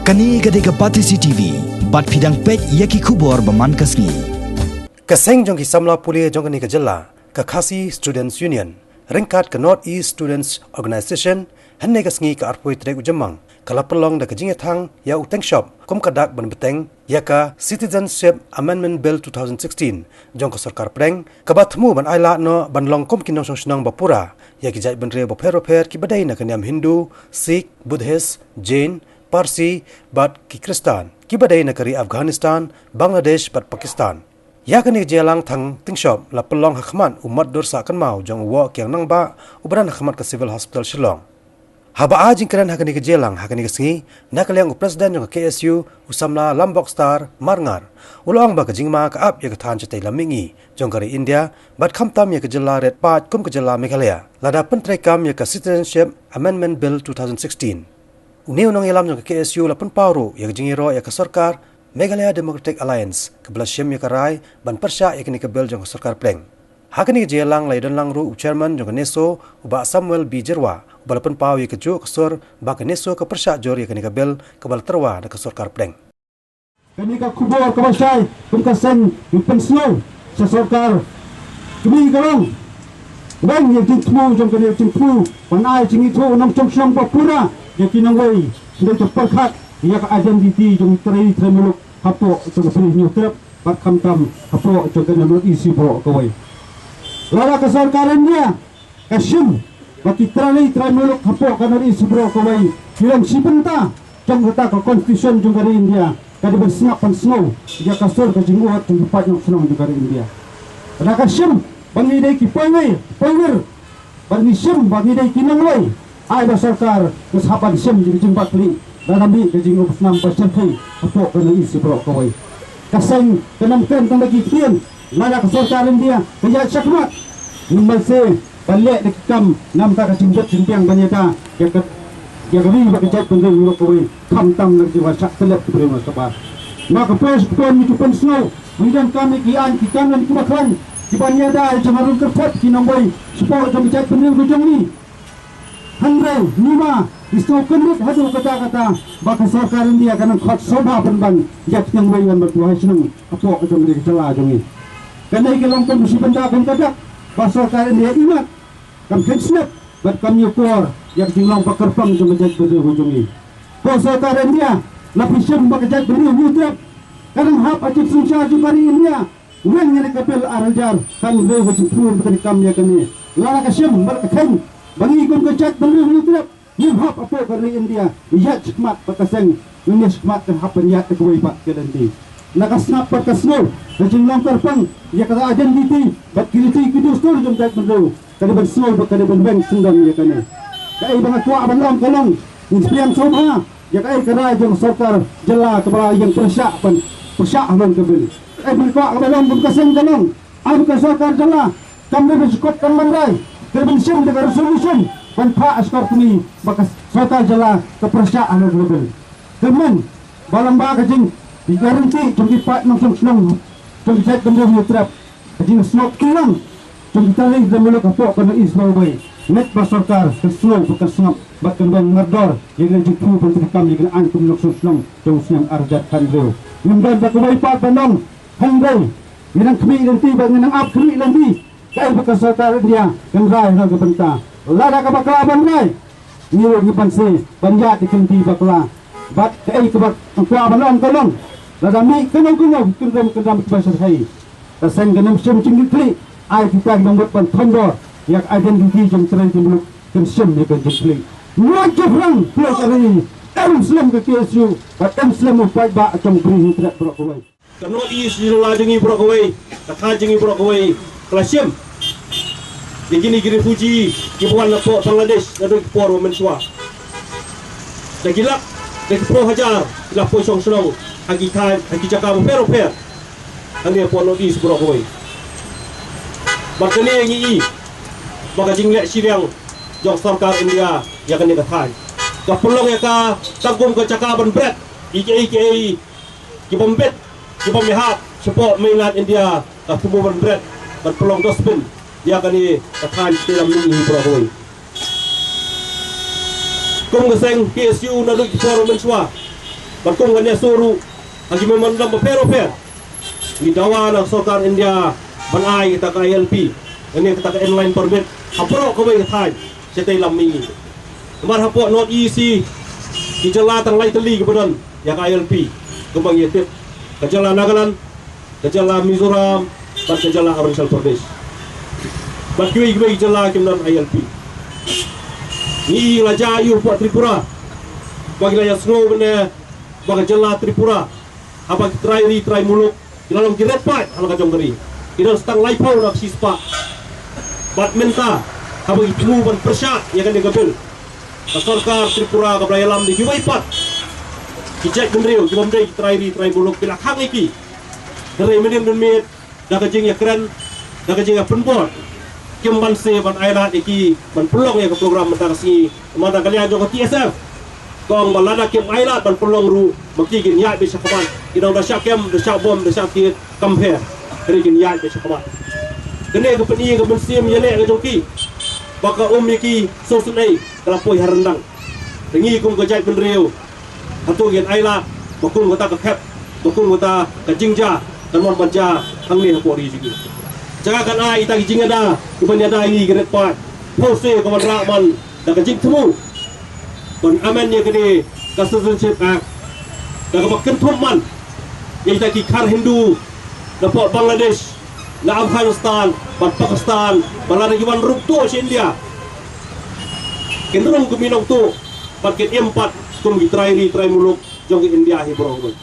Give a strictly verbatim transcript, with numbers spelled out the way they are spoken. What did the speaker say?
Kane ka dei ka Batesi T V, bad phi dang peit ïa ki khubor ba man ka sngi. Ka seng jong ki samla pule jong kane ka jylla, ka Khasi Students Union, ryngkat ka North East Students Organisation, hynne ka sngi ka arphew tarik u Jymmang, ka la pynlong da ka jingïathang ïa u Teng Shop kum ka dak ban bteng ïa ka Citizenship Amendment Bill two thousand sixteen jong ka sorkar pdeng, kaba thmu ban ailad noh ban long kum ki nongshong shnong ba pura ïa ki jaitbynriew bapher bapher kiba dei na ka niam Hindu, Sikh, Buddhist, Jain, Parsi bad ki Khristan kiba dei na ka ri Afghanistan, Bangladesh bad Pakistan. Ïa kane ka jingïalang thang Teng Shop la pynlong ha khmat u Matdur Sahkynmaw jong u Woh Kiang Nangbah, uba don ha khmat ka Civil Hospital Shillong. Haba ai jingkren ha kane ka jingïalang ha kane ka sngi, na ka liang u President jong ka K S U, u samla Lambok Star Marngar, u la ong ba ka jingma ka ap ïa ka thaiñ shatei lam mihngi jong ka ri India bad khamtam ïa ka jylla rit paid kum ka jylla Meghalaya, lada pyntreikam ïa ka Citizenship Amendment Bill two thousand sixteen. Une u nongïalam jong ka K S U la pynpaw ruh ïa ka jingïaroh ïa ka sorkar Meghalaya Democratic Alliance kaba la shim ïa ka rai ban pyrshah ïa kane ka bill jong ka sorkar pdeng. Ha kane ka jingïalang la ïadonlang ruh u chairman jong ka NESO, u Bah Samuel B Jyrwa, uba la pynpaw ïa kajuh ka sur ba ka NESO ka pyrshah jur ïa kane ka bill kaba la tyrwa da ka sorkar pdeng. Kane ka khubor kaba shai kum ka seng ngi pynsngew sha sorkar. Kane ka long ban ïa jingthmu jong kane jingthmu ban ai jingithuh nongshong shnong ba pura ïa ki nongwei, hynrei ka pyrkhat ïa ka identity jong trai trai muluk hapoh jong ka Bri Hynñiewtrep bad khamtam hapoh jong ka North East baroh kawei. Lada ka sorkar India ka shim ba ki trai trai muluk hapoh ka North East baroh kawei ki long shi bynta jong kata ka constitution jong ka ri India, ka dei ban sngap ban sngew ïa ka sur ka jingud jong ki paid nongshong jong ka ri India. Lada ka shim ba ngi dei ki pioneer, pioneer, ba ngi shim ba ngi dei ki nongwei, ai ba sorkar ka sngap ban shim ïa ka jingbatlieh, lada mih ka jingupsnam ba shyrkhei hapoh ka North East baroh kawei. Ka seng kan ym kren tang da ki ktien, lada ka sorkar India ka ïaid shakhmat, ngim banse ban leh da ki kam namar ka jingbit jingbiang ban ïada ïa ka, ïa ka ri bad ka jaitbynriew baroh kawei, khamtam na ka jingwan shah tyllep ki briew na shabar. Na ka por sha ka por ngi ju pynsngew ngi donkam ïa ki aiñ ki kam kiba khlaiñ kiban ïada ïa ka jingharum kyrpad ki nongwei shapoh jong ka jaitbynriew ka jong ngi. Hynrei ngi ma ngi sngewkhynrit haduh katta katta ba ka sorkar India ka nang khot sngewbha pynban ïa ka jingwei wan bad wahei shnong hapoh ka jong ka jylla jong ngi. Kane ka long kum shi bynta kum ka dak ba sorkar India imat kam kheiñ snep bad kam ïakor ïa ka jinglong ba kyrpang jong ka jaitbynriew jong ngi. Ko sorkar India, la phi shim ba ka jaitbynriew Hynñiewtrep ka nang hap ha jingsynshar jong ka ri India. Weng ïa ka bill ar hajar khathynriew ka jingthmu ba ka kam ïa kane. Lada ka shim bad ka kheiñ ba ngi kum ka jaitbynriew Hynñiewtrep ngim hap hapoh ka ri India, ïaid shakhmat bad ka seng, ngi ïaid shakhmat ka hap ban ïaid da kawei pat ka lynti. Na ka sngap bad ka sngew ka jinglong kyrpang ïa ka identity bad ki riti ki dustur jong ka jaitbynriew, ka dei ban sngew bad ka dei ban weng syndon ïa kane. Kaei ba nga kwah ban ong ka long, ngi sngewthuh sngewbha ïa kaei ka rai jong ka sorkar jylla kaba la ïeng pyrshah ban pyrshah halor ka bill. Kaei ba nga kwah ban ong kum ka seng ka long, ai ba ka sorkar jylla kam dei ban shu kot tang ban rai, ka dei ban shim da ka resolution ban phah ha shkor kmie ba ka sorkar jylla ka pyrshah halor ka bill. Ka mut ba lyngba ka jingïaryntih jong ki paid nongshong shnong jong ka jaitbynriew Hynñiewtrep, ka jingsngewthuh lang jong ki trai trai muluk hapoh ka North East Baroh Kawei, ngeit ba sorkar kan sngew bad kan sngap bad kan weng mardor ïa ka jingthmu ban treikam ïa ka aiñ kum nongshong shnong jong u snem ar hajar khathynriew. Ngim don ba kawei pat ban ong, hynrei ngi nang khmih lynti bad ngi nang ap khmih lynti kaei ba ka sorkar India kan rai ha ka bynta. Lada ka bakla ban rai, ngi ruh ngi banse ban ïaid da ka lynti bakla. Bad kaei kaba nga kwah ban ong ka long, lada mih kano kano ki kyndram kyndram kiba shyrkhei, ka seng kan ym shim jingkitkhlieh, ai kita ki nongwei ban thondor ïa ka identity jong trai trai muluk, kan shim ïa ka jingkitkhlieh. Ngi wan jingpyrshang pyrshah ka ri, em slem ka K S U bad em slem u paidbah jong Bri Hynñiewtrep baroh kawei. Ka North East jylla jong ngi baroh kawei, ka thaiñ jong ngi baroh kawei, ka la shim ïa kine ki refugee kiba wan napoh Bangladesh naduh ki por ba mynshuwa. Da ki lak, da ki phew hajar ki la poi shong shnong ha ki thaiñ, ha ki jaka bapher bapher hangne hapoh North East baroh kawei. Bad kane ngi i ba ka jingleh shiliang jong sorkar India ïa kane ka thaiñ ka pynlong ïa ka tang kum ka jaka ban bret ïa kiei kiei ki bym bit, ki bym ïahap shapoh mainland India, ka thmu ban bret, ban pynlong dustbin ïa kane ka thaiñ shatei lam mihngi baroh kawei. Kum ka seng K S U naduh ki por mynshuwa, Bad kum ka NESO ruh, ha ki memorandum bapher bapher, ngi dawa na ka sorkar India ban ai kata ka I L P, lane kata ka inline permit, ha baroh kawei ka thaiñ, shatei lam mihngi. Namar hapoh North East, ki jylla tang lai tylli kiba don ïa ka I L P, kumba ngi tip, ka jylla Nagaland, ka jylla Mizoram, bad ka jylla Arunachal Pradesh. Bad kiwei kiwei ki jylla kim don I L P. Ngi la jia ïa u hapoh Tripura, ba ki la ïa sngew mynne ba ka jylla Tripura, haba ki trai ri trai muluk ki la long ki red paid ha la ka jong ka ri, ki don tang laiphew na ka shispah. Bad mynta, haba ki thmu ban pyrshah ïa kane ka bill, ka sorkar Tripura kaba la ïalam da kiwei pat ki jaitbynriew kiba ym dei ki trai ri trai muluk, ki la khang ïa ki. Hynrei mynnin mynmiet, da ka jingïakren, da ka jingïapynbor, kim banse ban ailad ïa ki ban pynlong ïa ka program mynta ka sngi. Namar da ka liang jong ka T S F ka ong ba lada kim ailad ban pynlong ruh, ma ki kin ïaid beit sha khmat. Ki dang da shah kem, da shah bom, da shah kit, kam pher. Hynrei kin ïaid beit sha khmat. Kane ka pyni ka mynsiem ïaleh ka jong ki, ba ka um ïa ki sngewsynei ka la poi ha ryndang. Te ngi kum ka jaitbynriew, hato ngin ailad ba kum kata ka khep, ba kum kata ka jingjia kan wan ban jia hangne hapoh ri jong ngi? Jaka kan ai ita ki jingïada kiban ïada ïa ngi ki red paid, phewse ka wanrah ban da ka jingthmu ban amend ïa kane ka Citizenship Act, da kaba kynthup man ïa kita ki khar Hindu napoh Bangladesh, na Afghanistan bad Pakistan, ba lada ki wan ruh tuh sha India, kin rung kum ki nongtuh bad kin im pat kum ki trai ri trai muluk jong ka India hi baroh kawei.